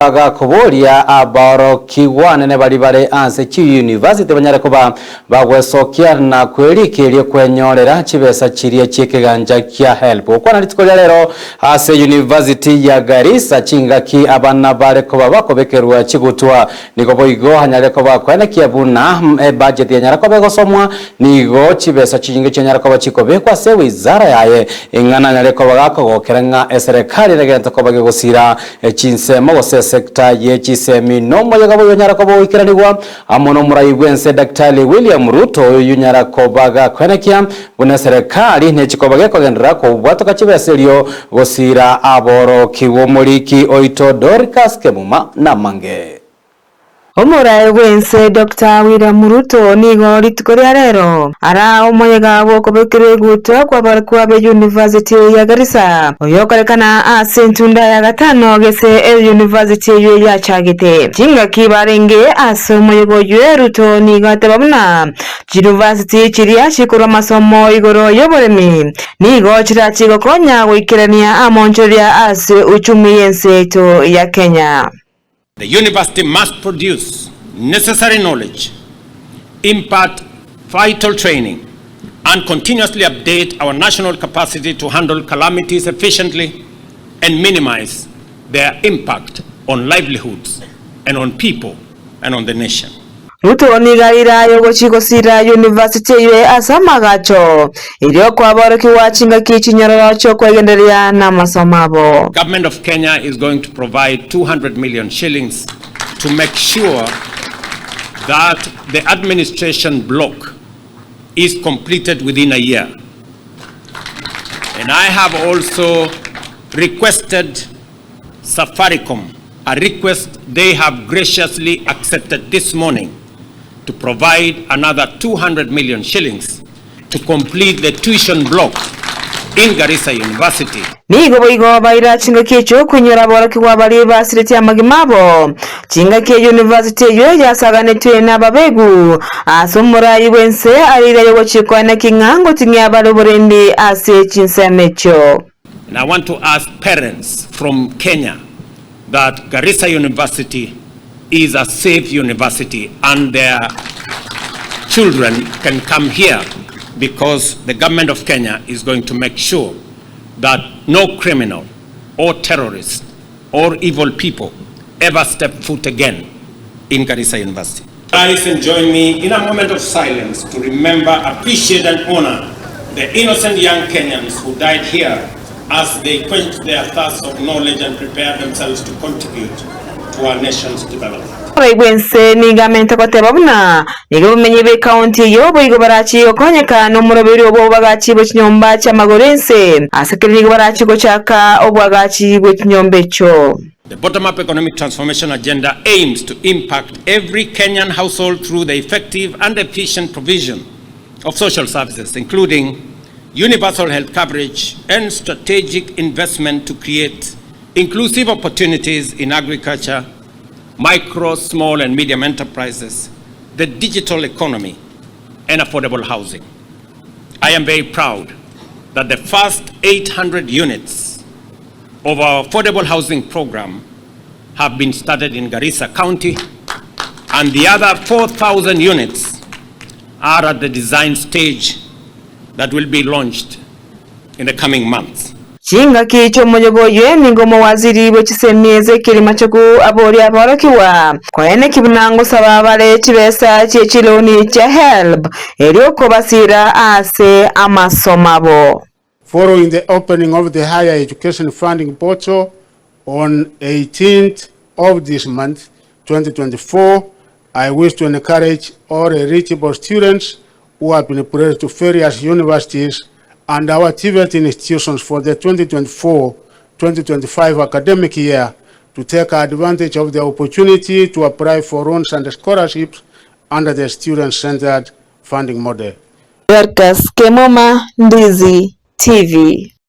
Agakoboria aborokigwa anene baria bare ase chiyunivasiti banyare koba bagwesokia na kwerikeria kwenyorera chibesa chiria chi'ekegancha kia HELB. Gokwana rituko ria rero ase University ya Garissa chingaki abana bare koba bakobekerwa chigutwa nigo boigo anyare koba akoenekia buna ebudget yanyara koba egosomwa nigo chibesa chinyinge chianyara koba chikobekwa ase ewizara yaye ing'ana anyare koba gakogokera ng'a eserekari negento koba gegosira Chinsemo gose esecta ye chisemi nomoyega boyio onyara koba ogoikeranigwa amo nomorai bwense Daktari William Ruto oyio onyara koba gakoenekia buna eserekari nechikoba gekogenderera kobwatoka chibesa erio gosira aborokigwa omoriki oito Dorcas Kemuma namange. Omoraai bw'ense Doctor William Ruto nigo rituko ria rero ara omoyega bw'okobekerwa egutwa kw'abarokigwa be University ya Garissa oyokorekana ase entunda ya gatano gese e University eyio yachagete. Chingaki barenge ase omoyega oyio Ruto nigo ateba buna Chiyunivasiti chiria chikorwa amasomo igoro y'oboremi nigo chirachi gokonya goikerania amonchoria ase uchumi y'ense yaito ya Kenya. The university must produce necessary knowledge, impart vital training, and continuously update our national capacity to handle calamities efficiently and minimize their impact on livelihoods and on people and on the nation. Ruto nigo arire aye ogochia gosira university eywe ase amagacho, erio kwaborokigwa chingaki chinyororo chi'okwegendereria namasomo abo. Government of Kenya is going to provide 200 million shillings to make sure that the administration block is completed within a year. And I have also requested Safaricom, a request they have graciously accepted this morning to provide another 200 million shillings to complete the tuition block in Garissa University. Nigo boigo baira chingaki echio koinyora aborokigwa baria basiretie amagima abo. Chingaki eyunivasiti eyio yasaganetwe nababegu ase omoraai bw'ense areire ayogochia koaneki ng'a ngoting'ia bare oborendi ase chinsemo echio. And I want to ask parents from Kenya that Garissa University is a safe university and their children can come here because the government of Kenya is going to make sure that no criminal or terrorist or evil people ever step foot again in Garissa University. Rise and join me in a moment of silence to remember, appreciate and honor the innocent young Kenyans who died here as they quenched their thirst of knowledge and prepared themselves to contribute to our nation's development. Omorai bw'ense nigo amente goteba buna nigo abamenyi b'ekaunti eyio boigo barachie gokonyeka nomoroberi obo bw'obwagachi bwe chinyomba chi'amagoro ense ase keri nigo barachie gochaka obwagachi bwe chinyomba echio. The Bottom-Up Economic Transformation Agenda aims to impact every Kenyan household through the effective and efficient provision of social services, including universal health coverage and strategic investment to create inclusive opportunities in agriculture, micro, small and medium enterprises, the digital economy, and affordable housing. I am very proud that the first 800 units of our affordable housing program have been started in Garissa County and the other 4,000 units are at the design stage that will be launched in the coming months. Chingaki chi'omoyega oyio nigo omowaziri bwe chisemi Ezekiel Machogu aboria aborokigwa koeneki buna ngosaba bare chibesa chie chiloni chia HELB erio kobasira ase amasomo abo. Following the opening of the Higher Education Funding Portal on 18th of this month, 2024, I wish to encourage all eligible students who have been pledged to various universities and our TVET institutions for the 2024-2025 academic year to take advantage of the opportunity to apply for loans and scholarships under the student-centered funding model. Dorcas Kemuma, Ndizi TV.